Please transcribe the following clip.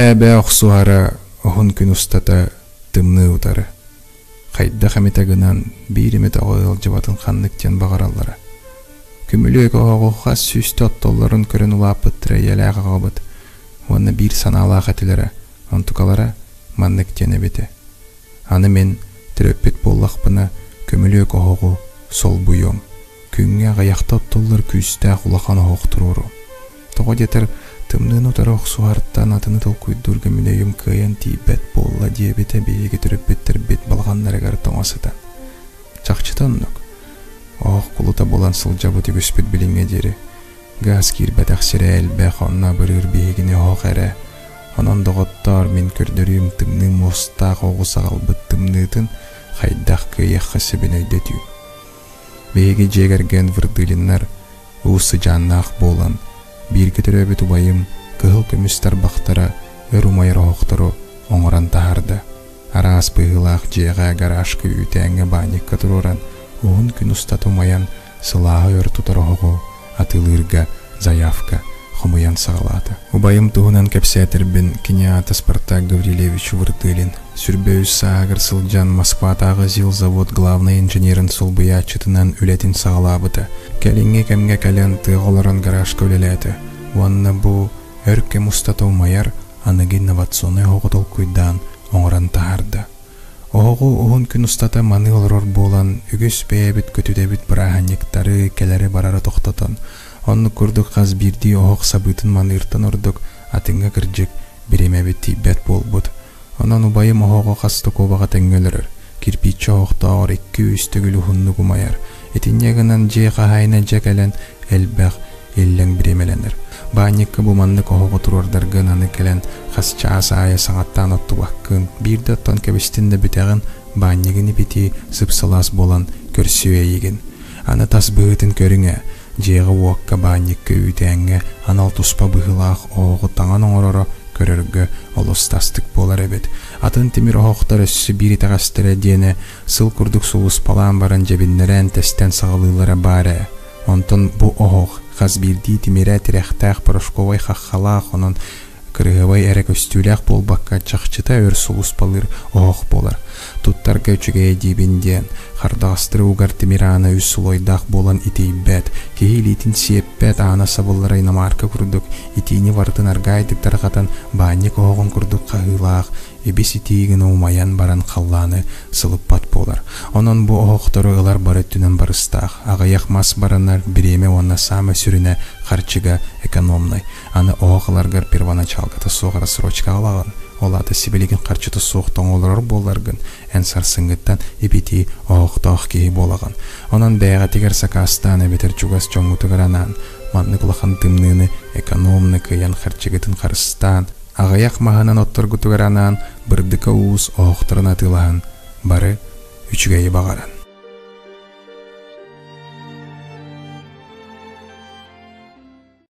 Эһээ-эбээ охсуһара уһун күн устата тымныы утары. Хайдах эмитэ гынан биир эмит оҕо ыалдьыбатын ханнык диэн баҕараллара. Көмүлүөк оһоҕу хас сүүстэ оттоллорун көрөн улааппыттара ийэлээх аҕабыт уонна биир санаалаах этилэрэ, онтукалара маннык диэн эбитэ. Аны мин төрөппүт буоллахпына көмүлүөк оһоҕу солбуйуом, күҥҥэ аҕыйахта оттуллар күүстээх улахан оһох туруоруом. Тоҕо диэтэр, тымныыны утары охсуһартан атыны толкуйдуурга мин өйүм кыайан тиийбэт буолла диэбитэ биһиги төрөппүттэрбит балаҕаннарыгар тоҥо сытан. Чахчыта оннук. Оһох кулута буолан сылдьабыт үгүспүт билиҥҥэ диэри. Газ киирбэтэх сирэ элбэх, онно абырыыр биһигини оһох эрэ. Онон, доҕоттоор, мин көрдөрүүм тымныы муостаах оҕус аҕалбыт тымныытын хайдах кыайыахха сөбүн өйдөтүүм. Биһиги дьиэ кэргэн Вырдылиннар уус сыдьааннаах буолан, бииргэ төрөөбүт убайым кыһыл көмүс тарбахтара өр умайар оһохтору оҥорон таһаарда. Араас быһыылаах дьиэҕэ, гаражка, үүтээҥҥэ, баанньыкка туруоран, уһун күн устата умайан, сылааһы өр тутар оһоҕу атыылыырга заявка хомуйан саҕалаата. Убайым туһунан кэпсээтэрбин, кини аата Спартак Гаврильевич Вырдылин. Сүрбэ үс сааһыгар сылдьан Москватааҕы ЗИЛ-завод главнай инженерин солбуйааччытынан үлэтин саҕалаабыта. Кэлиҥҥи кэмҥэ кэлэн тыаҕа олорон гаражка үлэлээтэ уонна бу өр кэм устата умайар аныгы инновационнай оһоҕу толкуйдаан оҥорон таһаарда. Оһоҕу уһун күн устата маныы олорор буолан, үгүс бэйэбит көтүтэбит бырааһынньыктары, кэлэри-барары тохтотон, оннук курдук хас биирдии оһох сабыытын маныыртан ордук атыҥҥа кырдьык бириэмэбит тиийбэт буолбут. Онон убайым оһоҕу хас да куобаҕа тэҥҥэ өлөрөр, кирпииччэ оһохтооҕор икки-үс төгүл уһуннук умайар. Итинньэ гынан дьиэ хаһаайына дьэ кэлэн элбэх, иллэҥ бириэмэлэнэр. Баанньыкка бу маннык оһоҕу туруордаргын аны кэлэн хас чаас аайы саҥаттаан оттубаккын, биирдэ оттон кэбистин да бүтэҕин, баанньыгын ибитии сып-сылаас буолан көрсүө эйигин. Аны тас быһыытын көрүҥ ээ, дьиэҕэ-уокка, баанньыкка, үүтээҥҥэ анал туспа быһыылаах оһоҕу таҥан оҥороро көрөргө олус тастык буолар эбит. Атын тимир оһохтор өссө биир итэҕэстэрэ диэнэ сыл курдук сулууспалаан баран дьэбиннэрээн тэстэн саҕалыыллара баар ээ. Онтон бу оһох хас биирдии тимирэ тирэхтээх порошковай хаххалаах, онон кырыһыбай эрэ көстүүлээх буолбакка, чахчыта өр сулууспалыыр оһох буолар. Туттарга үчүгэйэ диибин диэн, хардаҕастары угар тимир аана үс слойдаах буолан итийбэт, киһи илиитин сиэппэт, аана сабыллара иномарка курдук, итиини барытын аргаайдык тарҕатан, баанньык оһоҕун курдук хаһыылаах, ибис итии гына умайан баран халлааны сылыппат буолар. Онон бу оһохтору ылар бары өттүнэн барыстаах. Аҕыйах мас баранар, бириэмэ уонна саамай сүрүнэ харчыга экономнай. Аны оһох ыларгар первоначалката суох рассрочка ылаҕын. Ол аата сибилигин харчыта суох тоҥолорор буолларгын, эн сарсыҥҥыттан ипитии оһохтоох киһи буолаҕын. Онон бэйэҕитигэр сакаастаан эбэтэр чугас дьоҥҥутугар анаан, маннык улахан тымныыны экономно кыайан харчыгытын харыстаан, Аҕыйах маһынан отторгутугар анаан Бырдыка уус оһохторун атыылаһан, бары үчүгэйи баҕаран.